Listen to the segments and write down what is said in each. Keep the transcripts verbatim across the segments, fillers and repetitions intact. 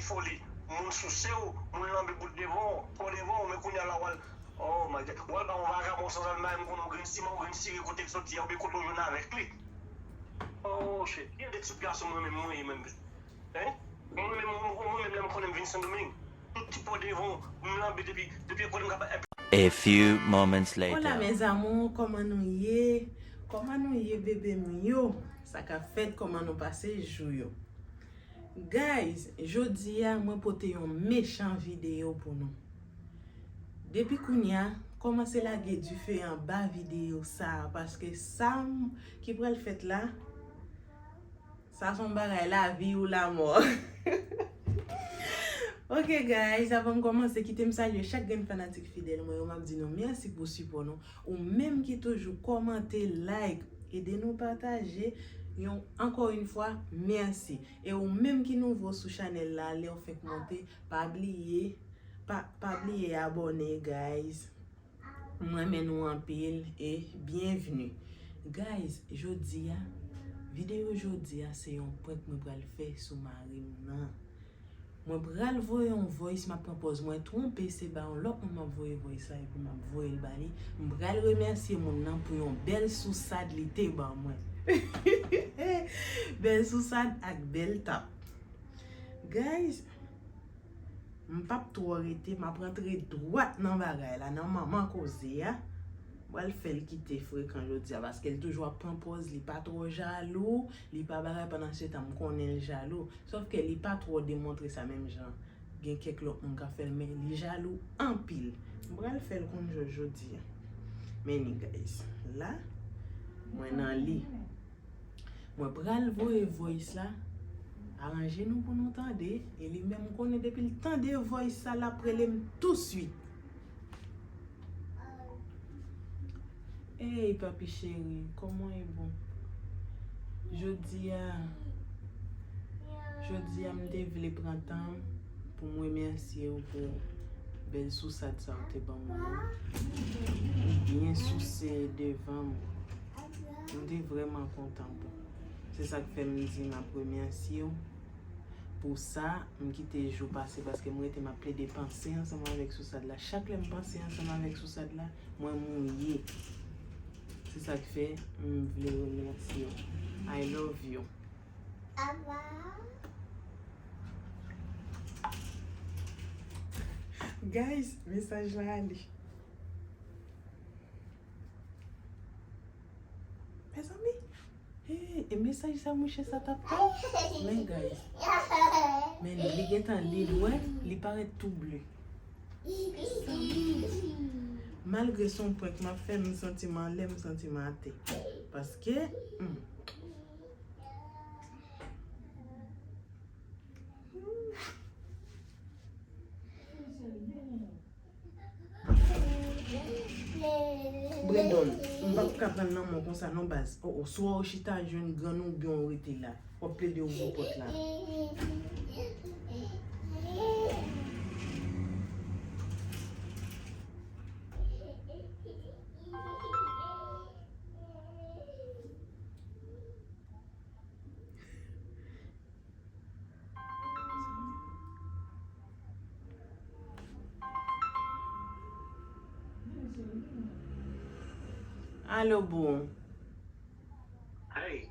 foli, moun souse w, moun lanbe bout devan w, po devan w, men kounye a la w al, oh my God, w al ba yon vagabon sanzave, m konnen yon grenn siman, yon grenn sire kote l soti a, oubyen kote w jwenn avèk li. Oh shit, gen de tip gason mwen menm, mwen ye menm. Hein? Mwen menm, mwen, mwen menm lè m konnen m vin Sendomeng, tout ti po devan w, m lanbe depi, depi kote m ka ba. A few moments later. Hola mes amours, kòman nou ye? Kòman nou ye bebe m yo? Sa k ap fèt, kòman nou pase jou yo? Guys, jodi a mwen pote yon mechan videyo pou nou. Depi kounye a, kòmanse lage dife anba videyo sa a, paske sa m- ki pral fèt la, sa se yon bagay lavi ou lamò. Ok guys, avan m kòmanse, kite m salye chak grenn fanatik fidèl mwen yo, m ap di nou mèsi pou sipò nou. Ou menm ki toujou kòmante, like, ede nou pataje, yon, encore une fois, mèsi. E ou menm ki nouvo sou chanèl la, lè w fenk monte, pa bliye, pa, pa bliye abòne, guys. M renmen nou anpil e byenvni. Guys, jodi a, videyo jodi a se yon prank mwen pral fè sou mari m nan. Mwen pral voye yon voice, m ap pran pòz mwen twonpe, se ba yon lòt moun m ap voye voice la epi m ap voye l ba li. M pral remèsye moun nan pou yon bèl sousad li te ban mwen. Bèl sousad ak bèl tap. Guys, m p ap twò rete, m ap rantre dwat nan bagay la, nan manman koze a. M pral fè l kite frekan jodi a, paske l toujou ap pran pòz, li pa twò jalou, li pa bagay, pandan se tan m konnen l jalou. Sòf ke li pa twò demontre sa menm jan gen kèk lòt moun k ap fè l, men li jalou anpil. M pral fè l konn jò jodi a. Men ni guys, la, mwen nan li. Mwen pral voye voice la. Aranje nou pou nou tande. E li menm, m konnen depi l tande voice sa, l ap rele m touswit. Hey papi cheri, kòman e bon? Jodi a, jodi a m te vle pran tan pou m remèsye w pou bèl sousad sa w te ban mwen an. Ou byen souse devan m. M te vrèman kontan pou. Se sa k fè m di m ap remèsye w. Pou sa, m kite jou pase paske m rete m ap plede panse ansanm avèk sousad la. Chak lè m panse ansanm avèk sousad la, mwen mouye. Se sa k fè m vle remèsye w. I love you. Guys, mesaj la ale. Mezanmi, hey, e mesaj sa mouche sa t ap tann? Men guys, men li gentan li l wè, li parèt tou ble. Malgre se yon prank m ap fè, m santi m anlè, m santi m atè. Paske, hmm. Brendon, m p ap ka pran l nan men w konsa non baz. Oh, oh, swa w chita jwenn grann ou oubyen w rete la. W ap plede ouvri pòt la. Alo boo. Hey.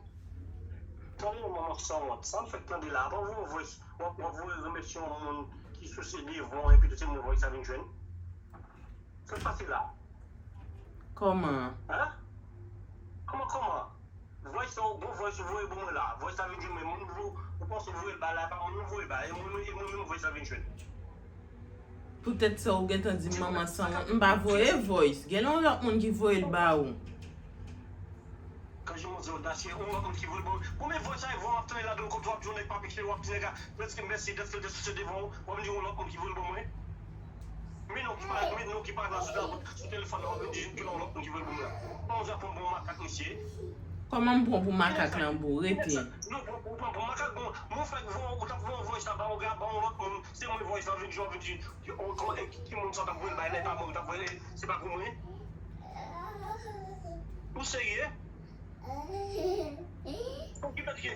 Tande yon manman sanwont. Sa m fèk tande la. Apa w voye voice, w ap, w ap voye remèsye yon moun ki souse devan w epi tou se moun voice sa vin jwenn. Sa k pase la? Kòman? Hein? Kòman, kòman? Voice sa w, bon voice ou voye ban mwen la. Voice sa vin jwenn mwen. Moun ou, ou panse w voye l ba la, e pa moun ou voye ba. E mwen, e mwen menm voice sa vin jwenn. Poutèt sa ou gentan di m manman sanwont, m pa voye voice. Gen yon lòt moun ki voye l ba ou. Kanje manzè odasye, yon lòt moun ki voye l ba ou. Konbyen voice sa e voye w ap tande ladan l kote w ap di yon nèg pa piche, w ap di nèg la, prèske mèsi dèske te souse devan w, w ap di yon lòt moun ki voye l ban mwen. Men non ki pa, men non ki pa la sou, sou telefòn nan, w ap vin di yon lòt moun ki voye l ban mwen. Kòman w ap pran pou makak, mesye? Kòman m pran pou makak lan boo? Rete. Non, pran, pran, pran pou makak, bon, mwen fèk voye, ou t ap voye voice la ba yon gars, ba yon lòt moun, se mwen voice la vin di, w ap vin di, yo, oh, kòman, e, ki, ki moun sa w t ap voye l bay la, e pa mwen, ou t ap voye l, se pa pou mwen? Ou serye? Pou ki pèt ke,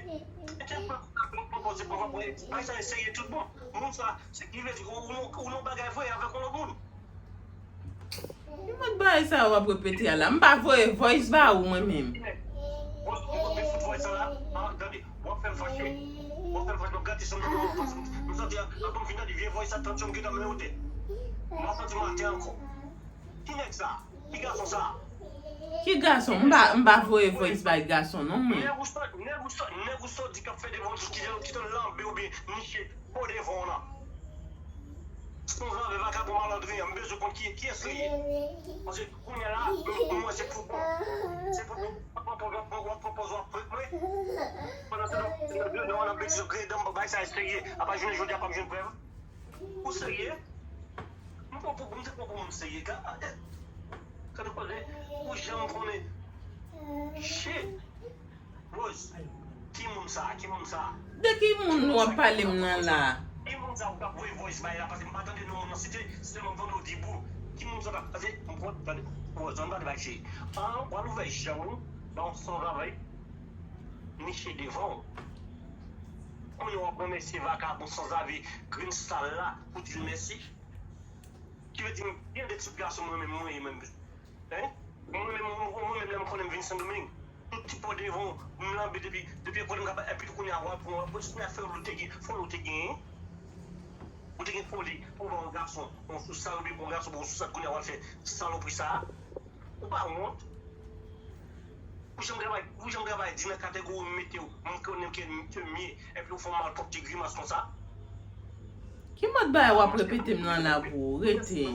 se tèl pèp la pou pran pòz pou pran pòz. Bagay sa serye tout bon. Moun sa, se ki vle di ou, ou, ou nan bagay vre avèk yon lòt moun. Ki mòd bagay sa yo w ap repete a la? M pa voye voice ba ou mwen menm. Bon, bon, bon, fout voice sa la. Ah, gade, w ap fè m fache. W ap fè m fache. W ap gate sanm nan, m santi a, apre m fin tande vye voice sa, tannsyon m gentan men wote. M ap santi m atè ankò. Ki nèg sa? Ki gason sa? Ki gason? M pa, m pa voye voice bay gason non mwen. Nèg ou sot, nèg ou sot, nèg ou sot di k ap fè devan ki, ki te lanbe oubyen niche po devan w lan. Sanzave, vakabon, malandren an, m bezwen konn ki, kiyès li ye. Paske kounye a la, m, m wè se pou bon. Se pou bon. W ap pran pòz, w ap pran pòz, w ap prank mwen. Pandan se tan, nan de nan w nan betiz yo kreye dan m bay sa serye. Apa jounen jodi a p ap jwenn prèv. Ou serye? M pran pou, m te pran pou moun serye. Ka, eh, gade koze, ou janm konnen. Shit. Rose, ki moun sa? Ki moun sa? De ki moun w ap pale m nan la? Ki moun sa ou t ap voye voice bay la? Paske m pa tande non moun nan site, se sèlman m tande w di bou. Ki moun sa w t ap, paske m pran, tande, Rose, ann pale bay cheri. An, w al ouvè je w, ba w sanzave, niche devan w. Kounye a w ap remèsye vakabon sanzave grenn sal la pou di l mèsi. Ki vle di m byen de tip gason mwen menm, mwen ye menm. Hein? Mwen menm, mwen, mwen menm, lè m konnen m vin Sendomeng, tout ti po devan w, m lanbe depi, depi kote m ka, epi tou kounye a, w ap, w ap, kounye a fè w te gen, foli w te genyen. Ou te gen foli pou w ba yon gason, yon sousal, oubyen pou yon gason, pou yon sousal, kounye a, w al fè salopri sa a. Ou pa wont? Ou janm travay, ou janm travay di nan kategori m mete w, m konnen ke m, ke m ye, epi w fè w mal twòp ti grimas konsa. Ki mòd bagay w ap repete m nan la pou ou? Rete.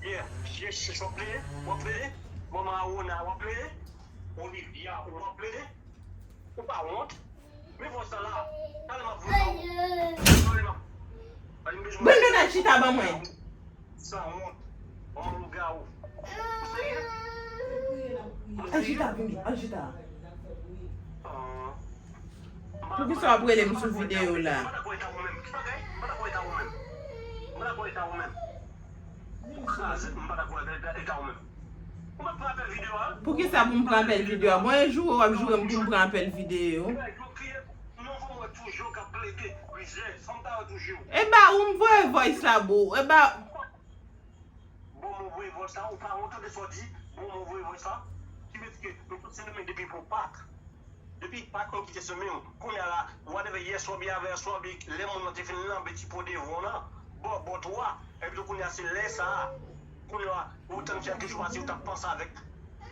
Yeah, Chèch w ap plede, w ap plede, Manman Awona w ap plede, Olivia w ap plede, ou pa wont? Men vòs la la, talè m ap voye ba ou. Talè m ap, talè m bezwen Brandon al chita ban mwen. Sanwont. Manman lougawou. Ou serye? Al chita, vini, al chita. Ah. Poukisa w ap rele m sou videyo la? M pa dakò eta ou menm. Ki bagay? M pa dakò eta ou menm. M pa dakò eta ou menm. Ou kraze m, m pa dakò eta, eta ou menm. Ou mèt pran apèl videyo a. Poukisa pou m pran apèl videyo a? Bon, e joure w ap joure m pou m pran apèl videyo. Yo kriye, non, fò m wè toujou k ap plede plizyè. Fò m ta wè toujou. E ba ou m voye voice la, boo. E ba Bon, mwen voye voice la, ou pa wont, tande sa w di, bon, mwen voye voice la. Ki vle di ke nou tout Sendomeng depi pou Pak. Depi Pak nou kite Sendomeng. Kounye a la, whatever, yè swa oubyen avè yè swa oubyen lè moun nan te fin lanbe ti po devan w lan, bò, bò twa. Epi tou kounye a se lè sa a. Kounye a, ou tann fè kèk jou pase, ou t ap panse avèk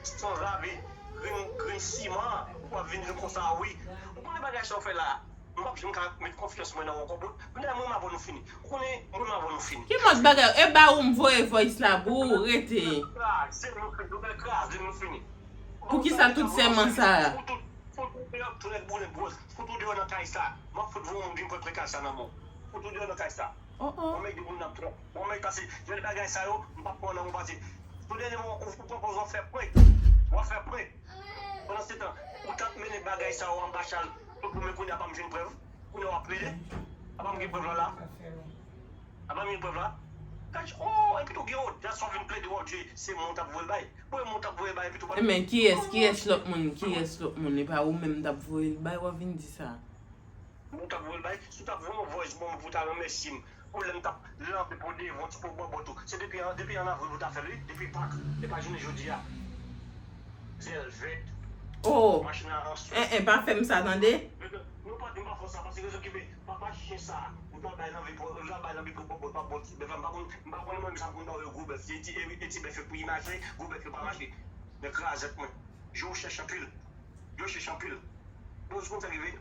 sanzave, grenn, grenn siman, ou ap vin ri konsa, wi. Ou konnen bagay sa w fè la. M p ap janm ka met konfyans mwen nan ou ankò, bro. Kounye a, mwen m avè w nou fini. Ou konnen, mwen m avè w nou fini. Ki mòd bagay? E ba ou m voye voice la pou ou rete. Kraze nou fini, nou fè kraze nou fini. Poukisa tout sèman sa a? Fout ou, fout ou deyò, trèt boule, bro. Fout ou deyò nan kay sa. M ap fout voye yon moun vin pran kay sa nan men w. Fout ou deyò nan kay sa. Oh, oh. Yon nèg de moun nan trò. Yon nèg pase, jan de bagay sa yo, m p ap pran nan ou pase. Sou dènye moman, ou, ou pran pòz w ap fè prank. W ap fè prank. Pandan se tan, ou t ap mennen bagay sa yo anba chal, tout pou men kounye a pa m jwenn prèv. Kounye a w ap plede. Apa m gen prèv la la? Apa m gen prèv la? Kach, oh, epi tou gen odas w ap vin plede w ap di se mwen w t ap voye l bay. Bon, e mwen w t ap voye l bay, epi tou pa. E men kiyès, kiyès lòt moun, kiyès lòt moun? E pa ou menm m t ap voye l bay, w ap vin di sa. Ou t ap voye l bay, si w t ap voye yon voice ban mwen pou w ta remèsye m, pou lè m t ap lanbe po devan, ti po bòbòt ou. Se depi an, depi an avril ou ta fè l, wi, depi Pak, e pa jounen jodi a. Zèl vèt, oh, machin a ransou. En, en, pa fè m sa, tande. Nou pa di m pa fè w sa, paske rezon ki fè, papa chen sa, ou t al bay lanbe po, ou t al bay lanbe po bòbòt, pa bon ti bèf la, m pa konn, m pa konn mwen, sa m konn ba yo gwo bèf, e ti, e, e ti bèf yo pou y mache, gwo bèf yo pa mache. Nèg krazèt mwen. Yo chèch anpil. Yo chèch anpil. Bon, si konn sa rive,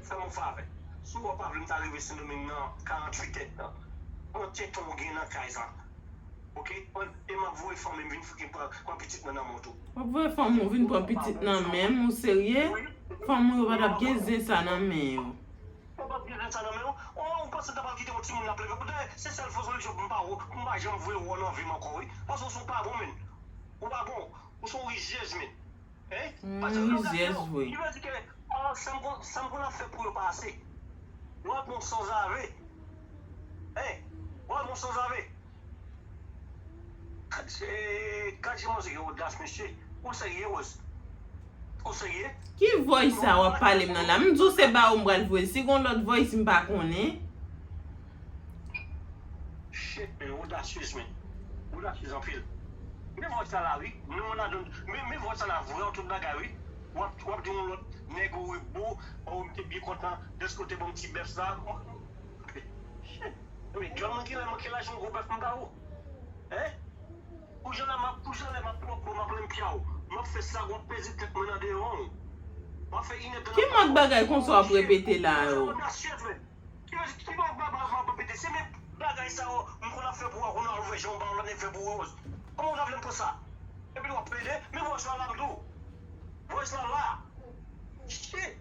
fè m yon favè. Si w wè w pa vle m ta rive Sendomeng nan karanntuit èd nan, pran tenten w gen nan kay sa. Oke? E m ap voye fanmi m vin fouke pran, pran pitit nan nan men w tou. W ap voye fanmi w vin pran pitit nan men m, ou serye? Fanmi w yo pa t ap gen zen sa nan men yo. Ou p ap gen zen sa nan men w? Oh, ou panse ta pral kite yon timoun ap leve? Poutèt se sèl fo solisyon pou m pa wè, pou m pa janm voye wè w nan vi m ankò, wi. Paske w se yon pa bon, menn. Ou pa bon. Ou se yon rizyèz, menn. Hein? Paske lè w gade yo, li vle di ke, ah, sa m konn, sa m konn ap fè pou yo pa ase. W ap yon sanzave. Hein? W ap yon sanzave. Gad, eh, gad jan manzè gen odas, mesye. Ou serye, Rose? Ou serye? Ki voice sa w ap pale m nan la? M di w se ba ou m pral voye. Si gon lòt voice m pa konnen. Shit, men, odasyez, men. Odasyez anpil. Men voice sa la, wi. Men, men voice sa la, vre, tout bagay, wi. W ap, w ap di yon lòt nèg ou wi, bo, ou m te byen kontan, dèske w te ban m ti bèf sa. Shit. Men, djòl mwen ki la, mwen ki la, yon gwo bèf m ba ou. Hein? Pou jan la m ap, pou jan lè m ap pran, m ap pran pyaw. M ap fè sa, w ap peze tèt mwen nan devan w. W ap fè inèdtan. Ki mòd bagay konsa w ap repete la yo? Ki, ki mòd bagay w ap repete? Se menm bagay sa yo, m konn ap fè pou w, konn al wè jan w ba w la, nèg fè pou w. Kòman w ta vle m pran sa? Epi w ap plede, men voice la la m di w. Voice la la. Shit.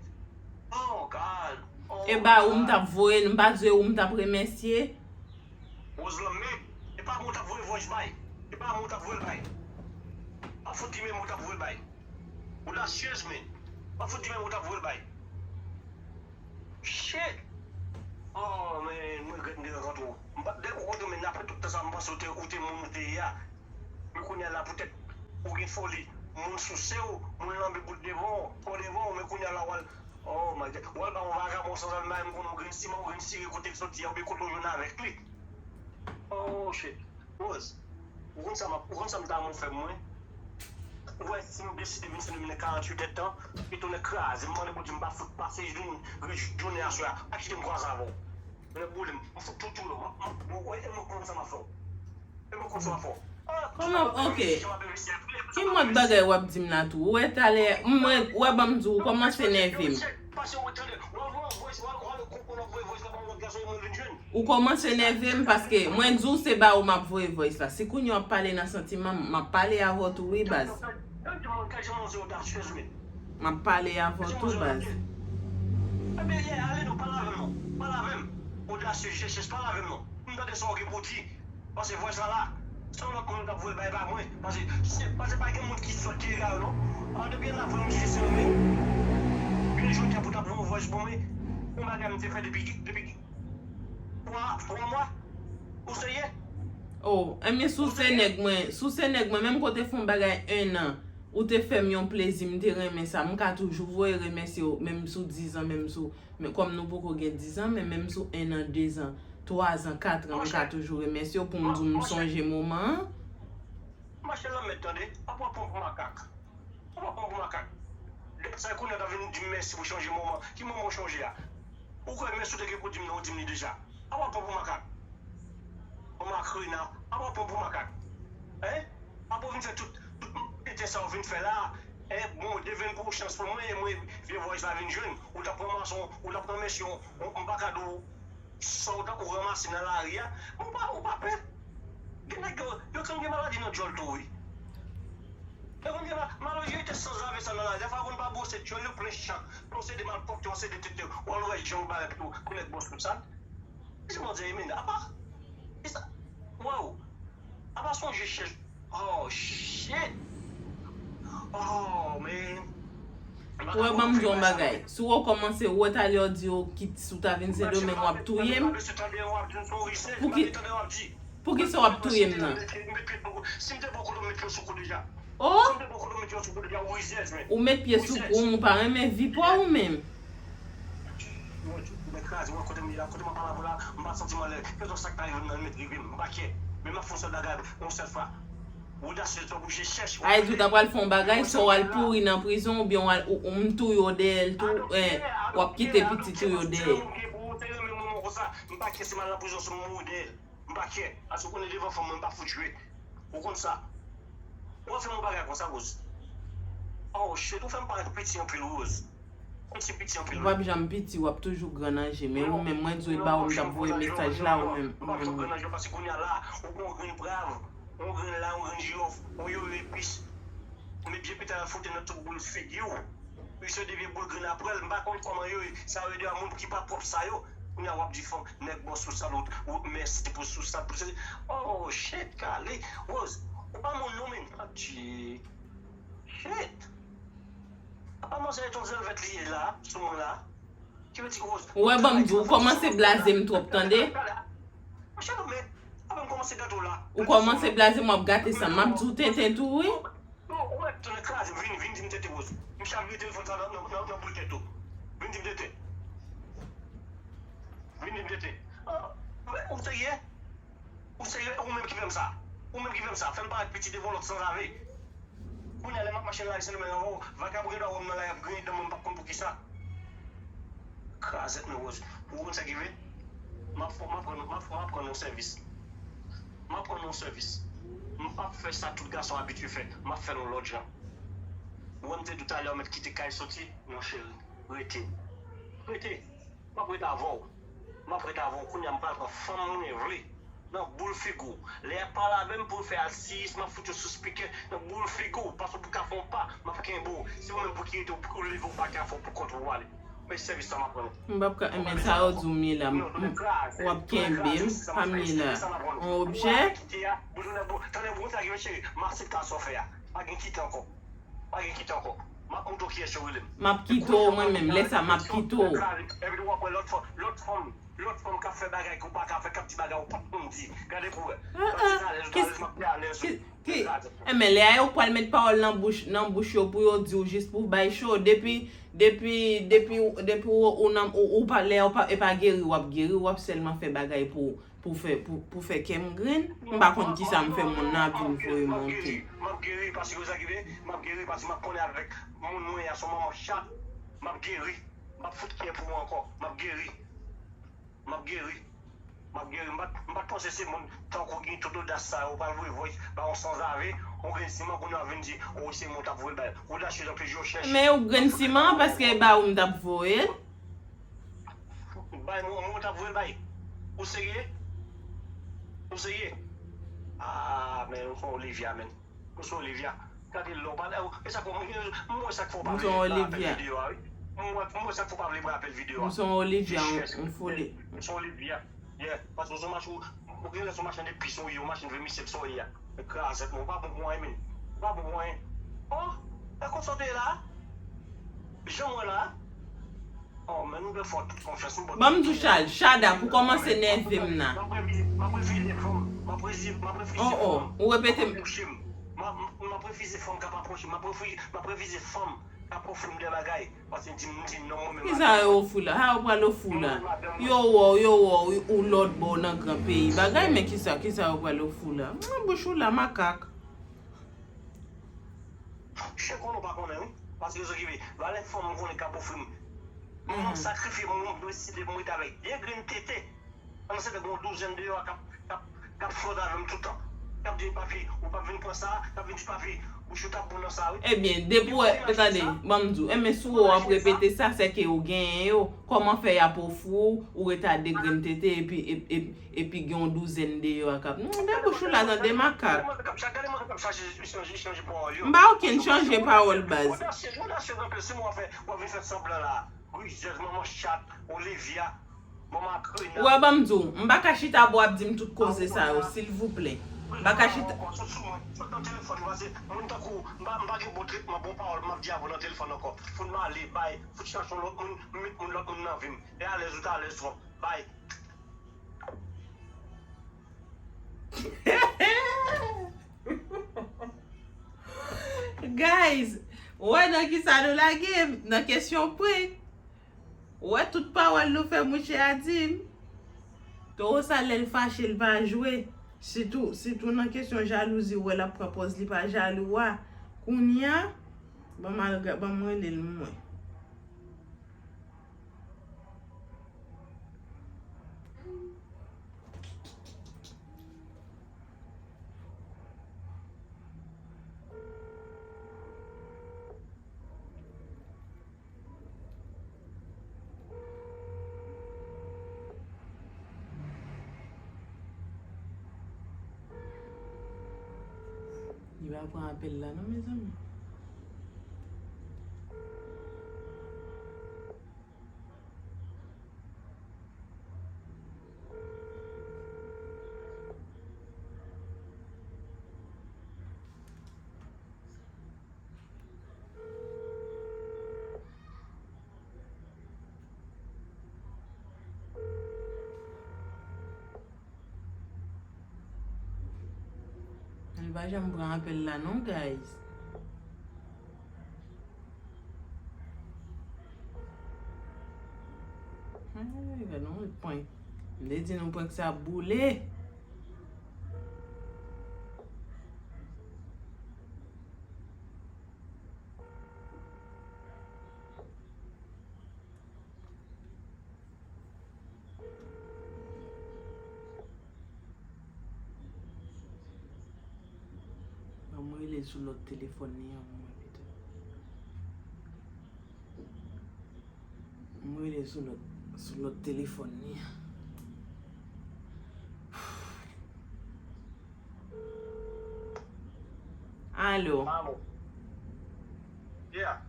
Oh, God. Oh, E ba ou m t ap voye, m pa di ou m t ap remèsye. Rose la, men, e pa mwen w t ap voye voice bay. E pa mwen w t ap voye l bay. Pa fout di men mwen w t ap voye l bay. Odasyez, men. Pa fout di men mwen w t ap voye l bay. Shit. Oh, man, mwen regrèt m te rankontre w. M pa, dèk ou kontre men apre tout tan sa, m panse ou te, ou te moun ou te ye a. Men kounye a la, poutèt ou gen foli, moun souse w, moun lanbe bout devan w, kò devan w, men kounye a la, w al, oh my God, w al ba yon vagabon sanzave, m konnen yon grenn siman, yon grenn sire kote l soti a, oubyen kote w jwenn avèk li. Oh, shit. Rose, ou konn sa m ap, ou konn sa m ta renmen w fè pou mwen? Ou wè, si m deside vin Sendomeng nan karanntuit èdtan, e tonè kraze, m mande Bondye m pa fout pase jounen, jounen aswè a, pa kite m kwaze avè w. Tonè boule m, m fout tou tou yo, m, m, m, e mwen konn sa m ap fè w. E mwen konn sa m ap fè w. Ah, Kòman, ok. Ki mòd bagay w ap di m la tou? Ou wè talè, m wè, ou wè ban m di w, ou kòmanse nève m. Pase ou tande, w al, w al voice, w al, w al konprann w ap voye voice la ba yon lòt gason, e mwen vin jwenn. Ou kòmanse nève m paske mwen di w se ba ou m ap voye voice la. Si kounye a w ap pale nan santiman m, m ap pale avè w tou wi baz. M ap pale avè w tou baz. Ebyen, yeah, ale non, pale avè m non. Pale avè m. Odasyez, jechech, pale avè m non. M tande sa w gen pou di. Pase voice la la. Se yon lòt moun k ap voye l bay pa mwen. Pase, se, pase pa gen moun ki sòt ki ega yo non. An depi la pou m di se mwen. Vin jodi a pou t ap voye voice pou mwen. Yon bagay m te fè depi, depi twa, twa mwa. Ou serye? Oh, enben si w se nèg mwen, si w se nèg mwen, menm kote fè yon bagay en an, ou te fè m yon plezi, m te renmen sa, m ka toujou voye remèsye w, menm sou dizan, menm sou, men kòm nou poko gen dizan, men menm sou en an, dezan, twazan, katran, m ka toujou remèsye w pou m di w m sonje moman an. Mache lanmèd tande, ap pran pon pou makak. Ou pa pran pou makak. Dèk sa kounye a ta vin di m mèsi pou chanje moman. Ki moman w chanje a? Ou kwè mèsi w te gen pou di m nan, ou di m li deja. Apa w pran pou makak? Bon makrena, apa w pran pou makak? Hein? Apa w vin fè tout, tout ete sa w vin fè la? Hein? Bon, Deven pou chans pou mwen, e mwen, vye voice la vin jwenn. Ou t ap pran mason, ou t ap pran mèsi, m pa ka di w. Sa w tankou ranmase nan lari a, ou pa, ou pa pè. Gen nèg yo, yo konn gen maladi nan djòl tou wi. Yo konn gen ma- malojite sanzave sa nan lari. Dèfwa yo konn pa bwose djòl yo plen chak. Yon seri de malpwòpte, yon seri de tete. W al wè jan yo bagay pou, pou nèg bwose sou sa. Kisa w di men apa? Kisa? Wow. Apa sonje chèch. Oh shit. Oh man. Ou wè, ban m di w yon bagay. Si w kòmanse wè talè w di yo kit, si w ta vin Sendomeng w ap touye m. Pouki, poukisa w ap touye m nan? Oh! Ou met pye sou kou m, ou pa renmen vi pa w ou menm. Ay di w ta pral fè yon bagay, swa w al pouri nan prizon oubyen w al, ou, ou m touye w dèyè l tou, eh, w ap kite pitit ou yo dèyè. M pa kè si m al nan prizon si m mouri dèyè l. M pa kè. Paske w konnen devan fanm mwen m pa fout jwe. Ou konn sa. Ou fè m yon bagay konsa, Rose. Oh shit, ou fè m parèt piti anpil, Rose. Ou ti piti anpil. Ou p ap janm piti, w ap toujou gran nan je. Men ou menm, mwen di w e ba ou m t ap voye mesaj la, ou menm. Ou pa janm gran nan je paske kounye a la, ou gen yon grenn brav, yon grenn la, yon grenn jiròf, yon yoyo epis. Ou met vye petay al fwote nan tout boul figi w. Misye de vye boul grenn aprè l, m pa konn kòman yo ye. Sa yo de a moun ki pa pwòp sa yo. Kounye a w ap di fanm, nèg bò sou sal ou, ou mèsi pou sou sal. Pou se, oh shit, kale. Rose, ou pa moun non, men. Adje. Shit. Apa manzè e ton zèl vèt li ye la, sou mwen la? Ki vle di Rose. Ou wè, ban m di w, ou kòmanse blaze m twòp, tande? Monchè, non, men, apa m kòmanse gate w la? Ou kòmanse blaze m, w ap gate san m. M ap di w tenten tou, wi. Non, ou mèt tounen kraze m, vini, vini di m tenten Rose. M Misye ap vire telefòn sa nan, nan, nan, nan boul tèt ou. Vin di m tete. Vin di m tete. Ah, ou serye? Ou serye? Ou menm ki fè m sa? Ou menm ki fè m sa? Fè m parèt piti devan lòt sanzave. Kounye a, lè m ap mache nan lari Sendomeng ankò, vagabon gen dwa wè m nan lari ap griyen dan mwen, m p ap konn poukisa. Krazèt mwen, Rose. Ou konn sa k rive? M ap, m ap rann, m ap, m ap rann nou sèvis. M ap rann nou sèvis. M p ap fè sa tout gason abitye fè. M ap fè l yon lòt jan. Ou wè m te di w talè, ou mèt kite kay soti? Non, cheri. Rete. Rete. M ap ret avè w. M ap ret avè w. Kounye a, m pral pran fanm mwen vle. Nan boul figi w. Lè y ap pale avè m pou yo fè asiyis, m ap fout yo sou spikè. Nan boul figi w. Paske w pou ka fè yon pa, m ap kenbe w. Se ou menm pou ki rete, ou leve, ou pa ka fè w pou kont ou ale. Men sèvis sa m ap rann ou. M p ap ka, men sa yo di w, Mila, m, m, w ap kenbe m, pa Mila, yon objè. Tande, bon, sa ki cheri, m aksepte sa w fè a. Pa gen kite ankò. Pa gen kite ankò. M ap montre w kiyès yo rele m. M ap kite w, mwen menm, lè sa, m ap kite w. Epi w ap wè lòt fanm, lòt fanm, lòt fanm k ap fè bagay ke w pa ka fè, k ap di bagay ou p ap konn di. Gade pou w wè. Lòt se talèz, talèz, m ap fè alèz. Ki, ki, enben, lè a yo pral met pawòl nan bouch, nan bouch yo pou yo di w jis pou bay cho. Depi, depi, depi, depi w, ou nan, ou, ou pa, lè a w pa, e pa geri w ap geri, w ap sèlman fè bagay pou, pou fè, pou, pou fè kè m grenn. M pa konn kisa m fè, moun nan ap vin voye monte. M ap geri, paske sa ki vle, m ap geri, paske m ap konnen avèk moun mwen an, se yon manman chat. M ap geri. M ap fout kè pou ou ankò. M ap geri. M ap geri. M ap geri. M pa t, m pa t panse se moun tankou w ki gen tout odas sa yo pral voye voice ba yon sanzave, yon grenn siman, kounye a w vin di, o, se mwen w t ap voye l bay. Odasyez anpil, yo chèche. Men yon grenn siman, paske e ba ou m t ap voye l. Bay mwen, mwen w t ap voye l bay. Ou serye? Ou serye? Ah, men, ou se Olivia, men. Ou se Olivia. Gade lè w pale. E sa k fè mwen, mwen sa k fè w pa vle pran apèl videyo a, wi. Mwen, mwen sa k fè w pa vle pran apèl videyo a. M se yon Olivia, yon foli. M se yon Olivia. Yeah. Paske w se yon machann, ou gen lè se yon machann de pis ou ye, yon machann vèmisèl sa w ye a. Krazèt mwen, ou pa bon pou anyen, men. Ou pa bon pou anyen. Oh, e konsa w te ye la? Jan mwen la? Oh, men nou fè tout konfyans, nou bon. Ban m di w, Charles, Chada, pou kòmanse nève m nan. M ap refize, m ap refize fanm, m ap refize, m ap refize fanm. Oh, oh, ou repete m. M ap, m ap refize fanm k ap apwoche m, m ap refi-, m ap refize fanm k ap ofri m de bagay, paske m di, m di non mwen menm. Kisa yo ofri w la? Sa yo pral ofri w la? Yo wè w, yo wè w, ou lòt bò nan gran peyi. Bagay, men kisa, kisa yo pral ofri w la? Mwen bouch ou la, makak. Chè konnen w pa konnen, wi. Paske se ki vle, valè fanm m konnen k ap ofri m. Mwen, m sakrifye, mwen, m deside m rete avèk de grenn tete. Pandan se tan, gen yon douzèn deyò a k ap, k ap, k ap flòt avè m toutan. K ap di, "Papi, ou p ap vin pran sa," k ap vin di, "Papi, bouch ou t ap bon nan sa, wi." Ebyen, depi w wè, tande, ban m di w, enben, si w wè w ap repete sa, se ke ou genyen yo. Kòman fè y ap ofri w, ou rete a de grenn tete, epi, epi, epi, epi gen yon douzèn deyò a k ap, hmm, de bouch ou la, tande, makak. M pa okenn chanje pawòl, baz. Odasyez, odasyez anpil, se mwen w ap fè, w ap vin fè sanblan la. Rizèz, manman chat, Olivia, manman krena. Ou wè, ban m di w, m pa ka chita bò ap di m tout koze sa yo, silvouplè. M pa ka chita. Sot sou mwen, sot nan telefòn, paske moun tankou w, m pa, m pa gen bon tretman, bon pawòl, m ap di avè w nan telefòn ankò. Fout m ale, bay, fout chache yon lòt moun, m met moun, lòt moun nan vi m. E alèz ou t alèz twòp. Bay. Guys, ou wè nan kisa nou lage m? Nan kesyon prank. Ou wè tout pawòl nou fè mouche a di m. Towo sa lè l fache, l pa jwe. Sitou, sitou nan kesyon jalouzi, ou wè l ap pran pòz li pa jalou a. Kounye a, ban m al ga-, ban m rele l mwen. Li pa pran apèl la non, mezanmi. Li pa janm pran apèl la non, guys. Prank. M te di nou prank sa ap boule. Ban m rele sou lòt telefòn li an pou mwen pito. M rele sou lòt, sou lòt telefòn li an. Alo. Alo. Yeah.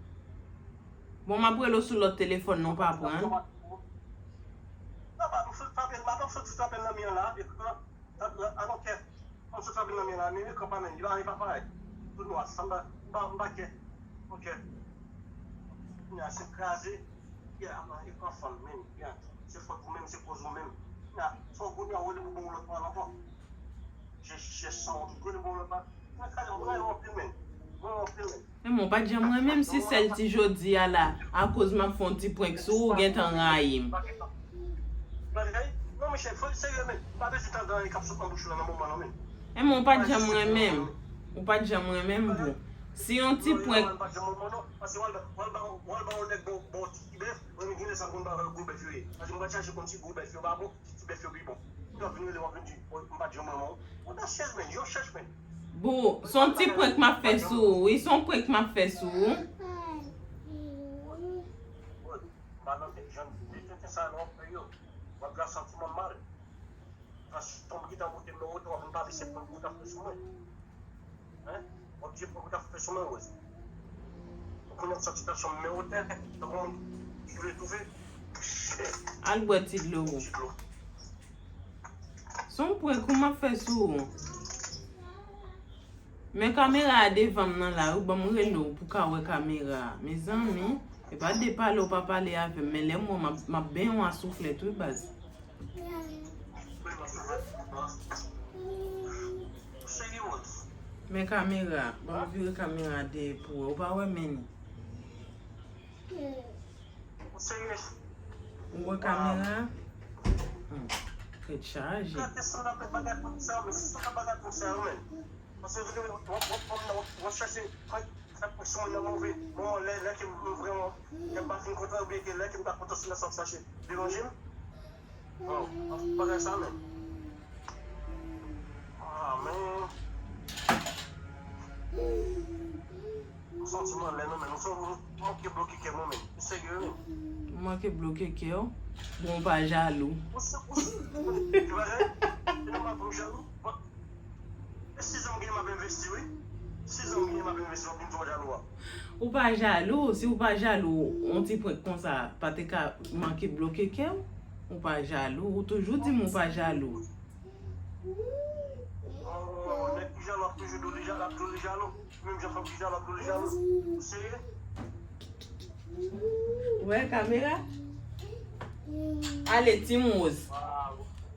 Bon, m ap rele w sou lòt telefòn nan, ou pa pran. Non, pa, m sot frape, m ap sot frape nan men la, ekran. Alò, kè, m sot frape nan men la, men ekran pa menm, li pa, li pa parèt. Tout nwa, sa m pa, m pa, m pa kè. Ok. Kounye a, se kraze. Yeah, man, ekran fann menm, yeah. Se fòt ou menm, se koz ou menm. Kounye a, fò kounye a, ou rele pou bon lòt pran ankò. Je, je san ou tout kote bon lòt la. Men kale, mwen anpil menm. Mwen anpil menm. Men mwen pa t janm renmen m si sèl ti jodi a la, akoz m ap fè yon ti prank sou ou, ou gentan rayi m. Non, Michel, fò serye menm. M pa bezwen tande anyen k ap sot nan bouch ou la nan moman nan menm. Men mwen pa t janm renmen m. Ou pa t janm renmen m, bro. Si yon ti prank. Mwen pa t janm renmen w, non. Paske w al ba, w al ba, w al ba yon nèg bon, bon ti bèf, mwen gen lè sa m konn ba gwo bèf yo ye. Paske mwen pa t chache konn ti gwo bèf yo pa bon. Ti bèf yo pi bon. Yo vin rele w ap vin di, "Oh, m pa t janm renmen w." Odasyèz, men, yo chèch, men. Boo, se yon ti prank m ap fè sou ou, wi, se yon prank m ap fè sou ou. M pa nan tèt jan de tenten sa non, frè yo. W ap ka santi mwen mal. Paske w gentan pote nimewo w, w ap vin pale se prank ou t ap fè sou mwen. Hein? W ap di prank ou t ap fè sou mwen, Rose. Ou konnen m santi tansyon m men wotè, tankou moun ki vle toufe. Al bwè ti dlo ou. Ti dlo. Se yon prank ou m ap fè sou ou. Men kamera a devan m nan la, wi, ban m rele w pou w ka wè kamera a. Mezanmi, e pa de pale w pa pale avè m, men lè m wè w, m ap, m ap benyen w a souflèt, wi, baz. Men kamera, ban m vire kamera a dèyè pou wè. Ou pa wè men ni. Ou wè kamera? Hmm. Tèt chaje. Paske w vin w ap, w ap, w ap, w ap chache fè, fè prank sou mwen nan move moman, lè, lè ke m vrèman, lè m pa fin kontan oubyen ke lè ke m pa kontan sou lè sa w ap chache deranje m. Non, bagay sa menm. Ah, men. M santi m anlè non, men. M santi m manke bloke kè mwen, men. M serye, men. Ou manke bloke kè w? Bon, ou pa jalou. Ou se, ou se, se bagay. Se nòmal pou m jalou. E sizan m genyen, m ap envesti, wi. Sizan m genyen, m ap envesti, w ap vin di w jalou a. Ou pa jalou, si w pa jalou, yon ti prank konsa pa te ka manke bloke kè w? Ou pa jalou, ou toujou di m ou pa jalou. Oh, nèg ki jalou ap toujou di w li jalou, ap di w li jalou. Menm jan fanm ki jalou ap di w li jalou. Ou serye? Ou wè kamera? Ale, Team Rose.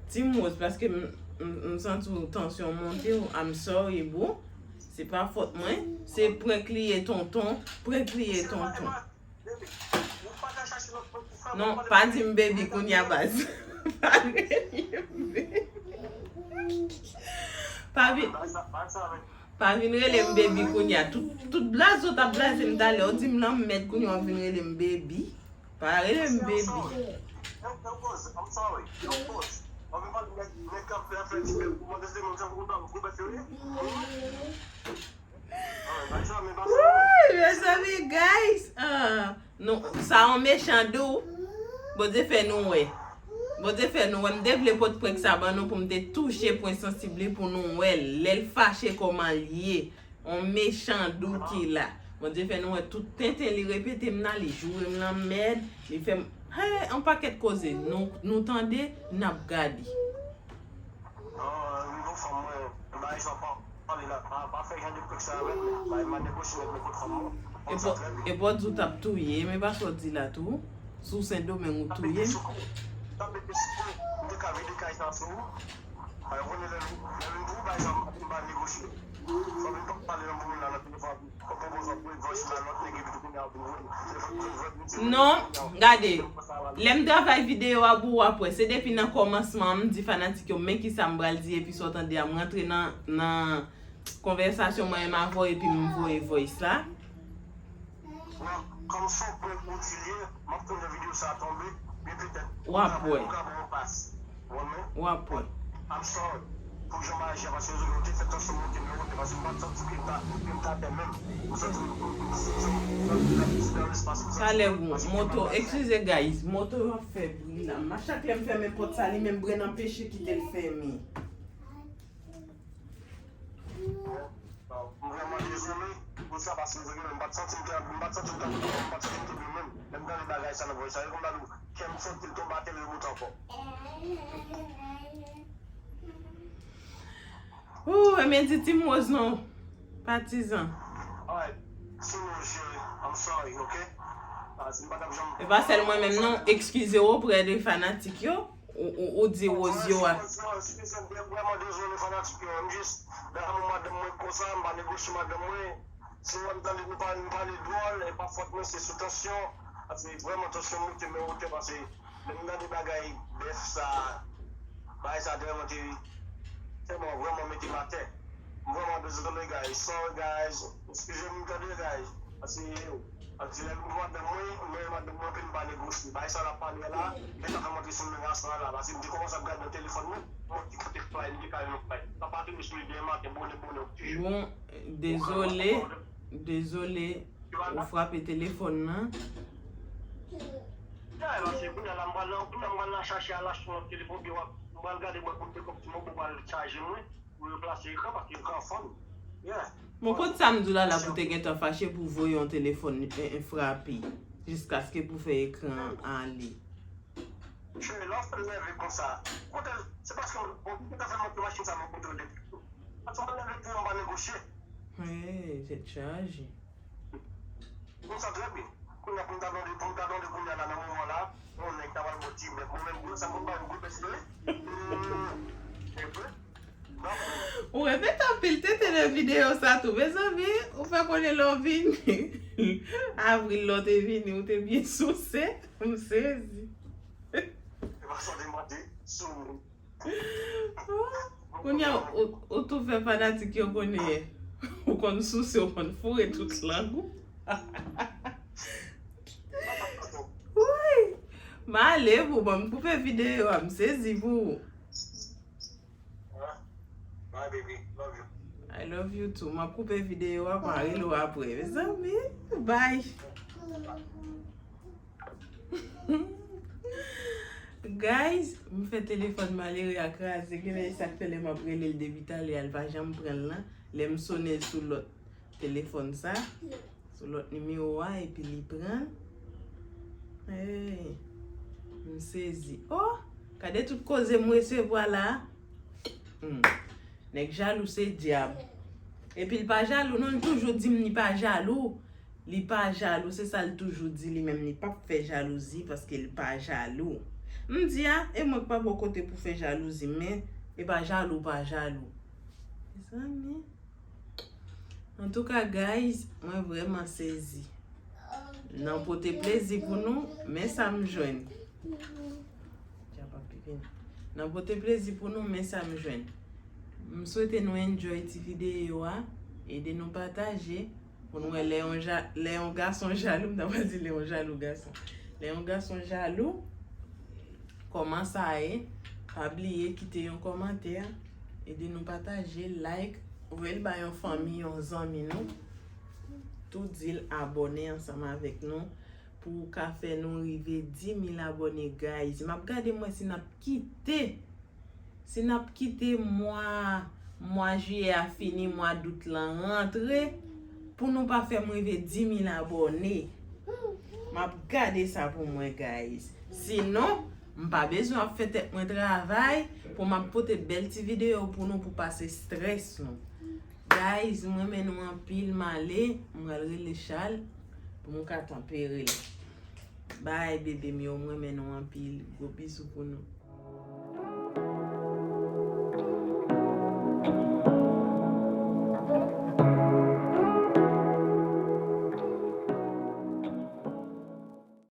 Team Rose, paske m, m, m santi w tansyon monte w. I'm sorry, boo. Se pa fòt mwen. Se prank li ye, tonton. Prank li ye, tonton. Non, pa di m baby kounye a, baz. Pa di m baby. Pa vin, pa vin rele m baby kounye a. Tout, tout blaze w t ap blaze m talè, w di m lanmèd, kounye a w vin rele m baby. Pa rele m baby. Woy, mezanmi, guys. Ah, nou, sa yon mechan dou. Bondye fè nou wè. Bondye fè nou wè. M te vle pot prank sa ban nou pou m te touche pwen sansib li pou nou wè l. Lè l fache kòman l ye. On mechan dou ki la. Bondye fè nou wè tout tenten li repete m nan, li joure m lanmèd, li fè m, hey, on pakèt koze. Nou, nou tande, n ap gade. Non, nivo fanm mwen, bagay sa pa pale la, pa, pa fè jan de prank sa avè m, bagay m pa negosye nèg nan kot fanm mwen. Konn sa trè byen. Epi w di w t ap touye m, e pa sa w di la tou? Sou Sendomeng ou touye m? T ap mete sou kou, t ap mete sou kou, m te ka vide kay sa sou ou. Bagay ou konnen lè nou, lè nou di w bagay sa m pa negosye. Non, gade, lè m travay videyo a pou w ap wè. Se depi nan kòmansman an, m di fanatik yo, men kisa m pral di, epi sa w tande a, m rantre nan, nan konvèsasyon mwen menm avè w, epi m voye voice la. W ap wè. W ap wè. Talè, moto, eskize, guys, moto yo ap fè bri la. M, chak lè m fèmen pòt sa, li menm brenn anpeche kite l fèmen. M vrèman dezole pou sa, paske m pa t santi m te, m pa t santi m te, m pa t santi m te byen menm. Lè m tande bagay sa nan voice sa, e kòm ta di w, kè m santi l tonbe atè, l remonte ankò. Ooh, e men di Team Rose non, patizan. Alright, Team Rose, cheri, I'm sorry, ok? Ah, si m pa t ap janm E pa sèl mwen menm non, eskize w oprè de fanatik yo. Ou, ou, ou di Rose yo a. Mwen vrèman dezole fanatik yo. M jis nan lanmou madanm mwen konsa, m pa negosye madanm mwen. Si w wè m tande nou pa, nou pale dwòl, e pa fòt mwen, se sou tansyon. Paske vrèman tansyon m monte men wotè, paske lè m tande bagay bèf sa, bagay sa te vrèman te, tèlman vrèman mete m atè. M vrèman dezole, guys. Sorry, guys. Eskize m tande, guys. Paske Ak ti lè nou madanm mwen, mwen madanm mwen anpil m pa negosye. Bagay sa l ap pale a la, gentan fè m antre sou menm rason an la. Paske m te kòmanse ap gade nan telefòn mwen, mwen ki kote fly, m te ka jwenn fly. Sa pa tonbe sou li demen maten, bonè, bonè, ou toujou. Bon, dezole, dezole, ou frape telefòn nan. Ya, paske kounye a la, m pral nan, kounye a m pral nan chache a l achte yon lòt telefòn, epi w ap, m pral gade mwen kote kòb ti mwen pou pral chaje mwen. Pou replase ekran, paske ekran an fann. Yeah. Bon, kot sa m di w la, la pou te gentan fache pou voye yon telefòn, eh, eh, frape, jiskaske pou fè ekran an ale. Cheri, lè w fè m nève konsa, kote, se paske, bon, ki te ka fè m monte machin sa, mwen kote w depi. Paske mwen nève pou yo, m pa negosye. Hey, tèt chaje. Konsa trè byen. Kounye a pou m ta tande, pou m ta tande kounye a la nan moman la, yon nèg ta pral bò ti bèf. Mwen menm, gwo sa pou m ba yon gwo bèf li ye. Ou repete anpil tete nan videyo sa tou, mezanmi. Ou fè konnen lè w vini. Avril lè w te vini, ou te byen souse. M sezi. E pa sa w te mande sou Kounye a, ou, ou tou fè fanatik yo konnen ou konn souse, ou konn foure tout lang ou. Woy! M ale pou ban m koupe videyo a, m sezi pou ou. Bye, baby. Love you. I love you too. M ap koupe videyo a, m a rele w apre. Mezanmi, bye. Guys, m fè telefòn malere a kraze. Genlè e sa k fè lè m ap rele l depi talè a, l pa janm pran l nan. Lè m sone l sou lòt telefòn sa, sou lòt nimewo a, epi li pran l. Hey, m sezi. Oh, gade tout koze m resevwa la. Hmm. Nèg jalou se dyab. Epi l pa jalou, non, l toujou di m li pa jalou. Li pa jalou, se sa l toujou di li menm, li p ap fè jalouzi paske l pa jalou. M di a, e mwen k pa bò kote pou fè jalouzi, men e pa jalou, pa jalou. Mezanmi. Antouka, guys, mwen vrèman sezi. Nan pote plezi pou nou, men sa m jwenn. Djab ap vini. Nan pote plezi pou nou, men sa m jwenn. M swete nou enjoy ti videyo a. Ede nou pataje. Pou nou wè lè yon ja-, lè yon gason jalou, m ta pral di lè yon jalou gason. Lè yon gason jalou, kòman sa ye? Pa bliye kite yon kòmantè. Ede nou pataje, like, voye l ba yon fanmi, yon zanmi nou. Tou di l abòne ansanm avèk nou pou w ka fè nou rive dis mil abòne, guys. M ap gade m wè si n ap kite, si n ap kite mwa, mwa jiyè a fini, mwa dout lan rantre, pou nou pa fè m rive dis mil abòne. M ap gade sa pou mwen, guys. Sinon, m pa bezwen ap fè tèt mwen travay pou m ap pote bèl ti videyo pou nou pou pase strès nou. Guys, m renmen nou anpil, m ale, m pral rele Charles pou m ka tanpere l. Bye, bebe m yo, m renmen nou anpil. Gwo bizou pou nou.